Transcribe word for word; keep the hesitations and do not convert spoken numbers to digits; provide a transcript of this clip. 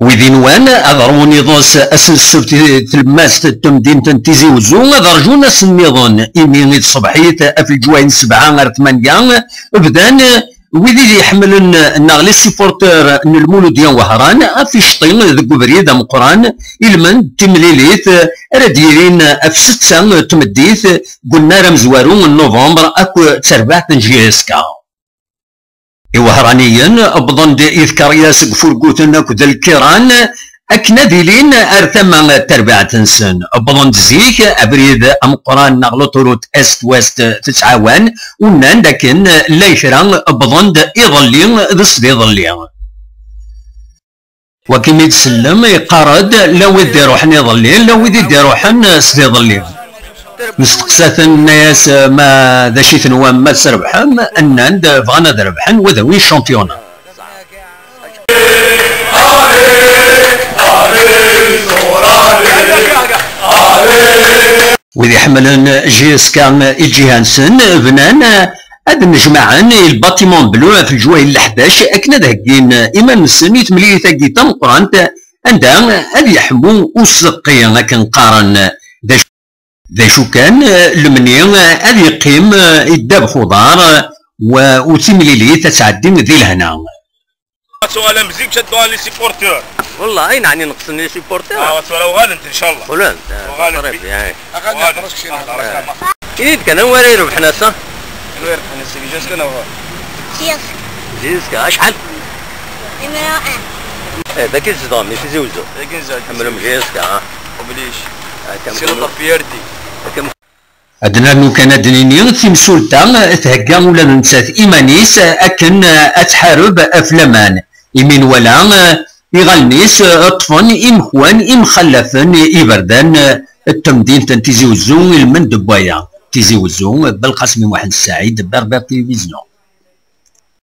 Wid inwan ad ṛwun iḍes ass n ssebt i tlemmast n temdint n Tizi Wezzu, ad ṛjun ass nniḍen, imi i tṣebḥit ɣef leǧwayeh n sebɛa ar tmanya bdan wid i iḥemmlen neɣ les supporters n Lmuludya n Wehran ɣef iceṭṭi deg ubrid ameqqran, ilmend d timlilit ara d-yilin ɣef setta n tmeddit deg unnar amezwaru n novembre akked terbaɛt n J S K. Iwehraniyen wwḍen-d i tkeryas deg Furguten akked Lkiran akken ad ilin ar tama n terbaɛt-nsen. Wwḍen-d zik, abrid ameqqran neɣ l'autoroute est-ouest tettɛawan, u nnan-d akken llan kra wwḍen-d iḍelli d sdiḍelli. Wakken i d-sellem, yeqqar-d la wid d-iruḥen iḍelli, la wid i d-iruḥen sdiḍelli. Nesteqsa-ten, nna-yas ma d acu i tenwam ma trebḥem, nnan-d bɣan ad rebḥen, wa d awin championnat. Wid iḥemmlen J S K i lǧiha-nsen bnan ad nnejmaɛen i lbatiman bleu ɣef leǧwayeh n leḥdac akken ad heggin iman-nsen i temlilit-agi tameqqrant anda ad yeḥmu useqqi akken qqaren. D acu, d acu kan, lemni ad yeqqim i ddabex uḍar, wa u timlilit ad tɛeddi di lehna. Ad tuɣalem zik, ad tuɣal les supporters. Wallah, ay neɛni neqsen les supporters. Ah, ad tuɣal uɣalent, incallah. Uɣalent, ah, uɣalent. Ini-d kan, anwa ara irebḥen ass-a? Anwa irebḥen ass-agi? J S K neɣ? J S K. J S K, acḥal? Numéro un. Eh, dagi tzedɣem, i Tizi Wezzu? Dagi nezdeɣ. Tḥemmlem J S K, ah? Oblige. Ah, c'est notre fierté. Ad nernu kan ad d-nini, timsulta thegga ula d nettat iman-is akken ad tḥareb ɣef laman, imi nwala iɣallen-is ṭṭfen imekwan imxallafen iberdan n temdint n Tizi Wezzu, ilmend n waya. Tizi Wezzu, Belqasem Muḥend Saɛid, Berbère Télévision.